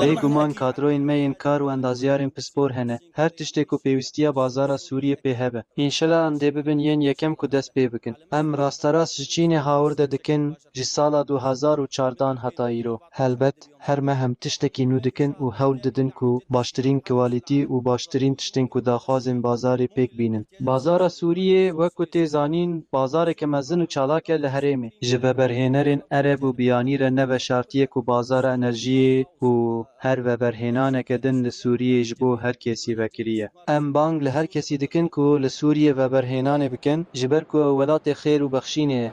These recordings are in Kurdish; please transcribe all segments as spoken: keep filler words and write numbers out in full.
Bêguman kadroyên me yên kar û endazyarên pispor hene. Her tiştê ku pêwîstiya bazara Sûriyê pê hebe. Înşela em dê bibin yên yekem ku dest pê bikin. Em rasterast ji Çînê hawirde dikin ji sala du hezar û çardan heta îro. Helbet, her meh em tiştekî nû dikin û hewl didin ku baştirîn kwalîtî û baştirîn tiştên ku daxwazên bazarê pêk bînin. Bazara Sûriyê, wek ku tê zanîn, bazareke mezin û çalak e li herêmê. Ji veberhênerên ereb û biyanî re ne veşartî ye ku bazara enerjiyê û her veberhênaneke din li Sûriyê ji bo her kesî vekirî ye. Em bang li her kesî dikin ku li Sûriyê veberhênanê bikin, ji ber ku ew welatê xêr û bexşînê ye.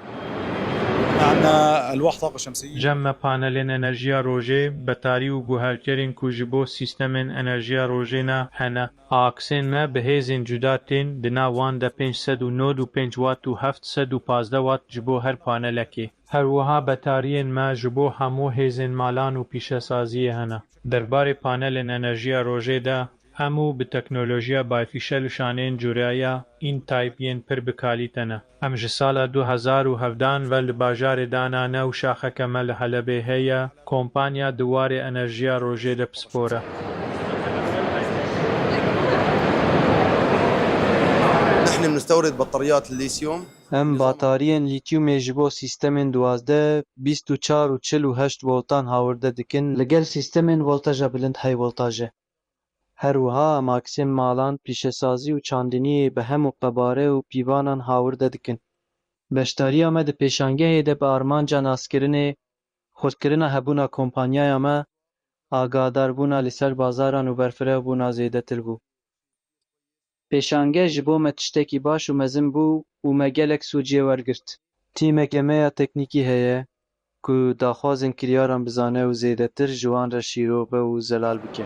عندنا ألواح طاقة شمسية. Cem me panelên enerjiya rojê, betarî û guherkerên ku ji bo sîstemên enerjiya rojê ne hene. Aksên me bi hêzên cuda tên, di nav wan de pênc sed û nod û pênc wat û heft sed û pazdeh wat ji bo her panelekê. Her wiha betariyên me ji bo hemû hêzên malan û pîşesaziyê hene. Derbarê panelên enerjiya rojê de, hemû bi teknolojiya bayfîşel û şaneyên curaya N-type yên pir bi kalîte ne. Em ji sala du hezar û hevdan ve li bajarê dana ne û şaxeke me li Helebê heye, kompanya di warê enerjiya rojê de pispor e. نحن بنستورد بطاريات الليثيوم. Em batariyên lîtyumê ji bo sîstemên duwazdeh, bîst û çar û çil û heşt voltan hawirde dikin, li gel sîstemên voltaja bilind high voltaje. Her wiha em aksên malan, pîşesazî û çandiniyê bi hem û qebare û pîvanan hawirde dikin. Beşdariya me di pêşangehê de bi armanca naskirinê, xurtkirina hebûna kompanyaya me, agahdarbûna li ser bazaran û berfirehbûna zêdetir bû. Pêşangeh ji bo me tiştekî baş û mezin bû û me gelek sûcê wergirt. Tîmeke me ya teknîkî heye ku daxwazên kiryaran bizane û zêdetir ji wan re şîrove û zelal bike.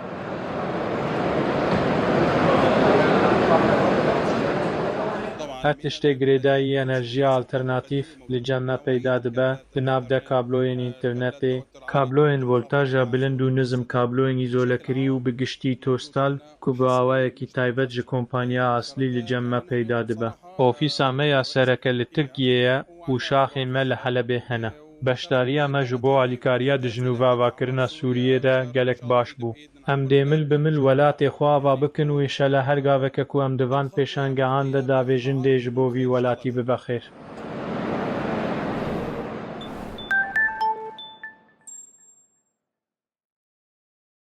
Her tiştê girêdayî enerjiya alternatîf li cem me peyda dibe, di nav de kabloyên înternetê, kabloyên voltaja bilind û nizm, kabloyên îzolekirî û bi giştî tostal ku bi awayekî taybet ji kompanya aslî li cem me peyda dibe. Ofîsa me ya sereke li Tirkiyê ye û şaxên me li Helebê hene. Beşdariya me ji bo alîkariya dijnûvavakirina Sûriyê de gelek baş bû. Em dê mil bi mil welatê xwe ava bikin û înşela her gaveke ku em di van pêşangehan de davêjin dê ji bo vî welatî bibe xêr.